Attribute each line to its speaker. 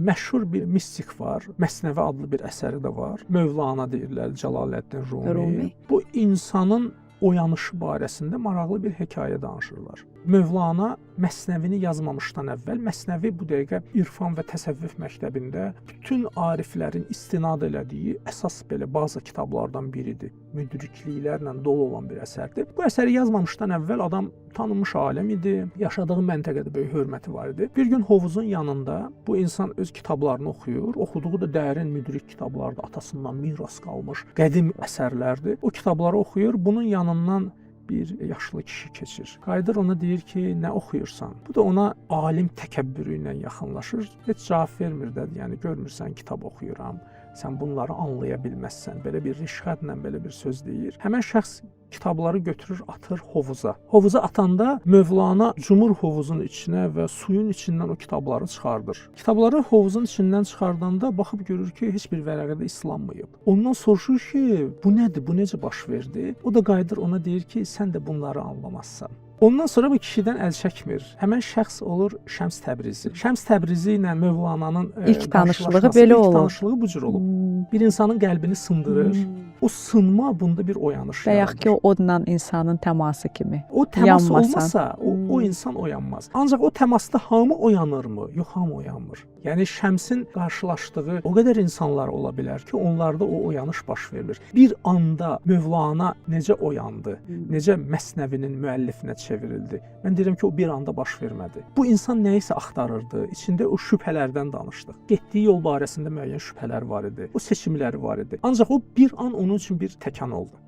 Speaker 1: Məşhur bir mistik var. Məsnəvi adlı bir əsəri də var. Mövlana deyirlər, Cəlaləddin Rumi.
Speaker 2: Rumi.
Speaker 1: Bu insanın oyanışı barəsində maraqlı bir hekayə danışırlar. Mövlana Məsnəvini yazmamışdan əvvəl, Məsnəvi bu dəqiqə irfan və təsəvvüf məktəbində bütün ariflərin istinad elədiyi əsas belə baza kitablardan biridir. Müdrikliklərlə dolu olan bir əsərdir. Bu əsəri yazmamışdan əvvəl adam tanınmış alim idi, yaşadığı məntəqədə böyük hörməti var idi. Bir gün hovuzun yanında bu insan öz kitablarını oxuyur. Oxuduğu da dərin müdrik kitablardır, atasından miras qalmış qədim əsərlərdir. O kitabları oxuyur. Bunun yanından bir yaşlı kişi keçir. Qayıdır ona deyir ki, nə oxuyursan? Bu da ona alim təkəbbürü ilə yaxınlaşır. Heç cavab vermir də, yəni görmürsən kitab oxuyuram. Sən bunları anlaya bilməzsən. Belə bir rişxətlə belə bir söz deyir. Həmən şəxs kitabları götürür, atır hovuza. Hovuza atanda Mövlana cumur hovuzun içinə və suyun içindən o kitabları çıxardır. Kitabları hovuzun içindən çıxardanda baxıb görür ki, heç bir vərəqə də islanmayıb. Ondan soruşur ki, bu nədir, bu necə baş verdi? O da qayıdır ona deyir ki, sən də bunları anlamazsan. Ondan sonra bu kişidən əl çəkmir. Həmən şəxs olur Şəms Təbrizi. Şəms Təbrizi ilə Mövlananın
Speaker 2: İlk tanışlığı
Speaker 1: qarşılaşması,
Speaker 2: belə
Speaker 1: ilk
Speaker 2: olub.
Speaker 1: tanışlığı bu cür olub. Bir insanın qəlbini sındırır. O sınma bunda bir oyanış
Speaker 2: Bayaqki
Speaker 1: yaradır.
Speaker 2: o odla insanın təması kimi.
Speaker 1: O təmas
Speaker 2: Yanmasan.
Speaker 1: olmasa o insan oyanmaz. Ancaq o təmasda hamı oyanırmı? Yox, hamı oyanmır. Yəni Şəmsin qarşılaşdığı o qədər insanlar ola bilər ki, onlarda o oyanış baş vermir. Bir anda Mövlana necə oyandı? Necə Məsnəvinin müəllifinə çevrildi? Mən deyirəm ki, o bir anda baş vermədi. Bu insan nəyisə axtarırdı. İçində o şübhələrdən danışdıq. Getdiyi yol barəsində müəyyən şübhələr var idi. O seçimləri var idi. Ancaq o bir an onun üçün bir təkan oldu.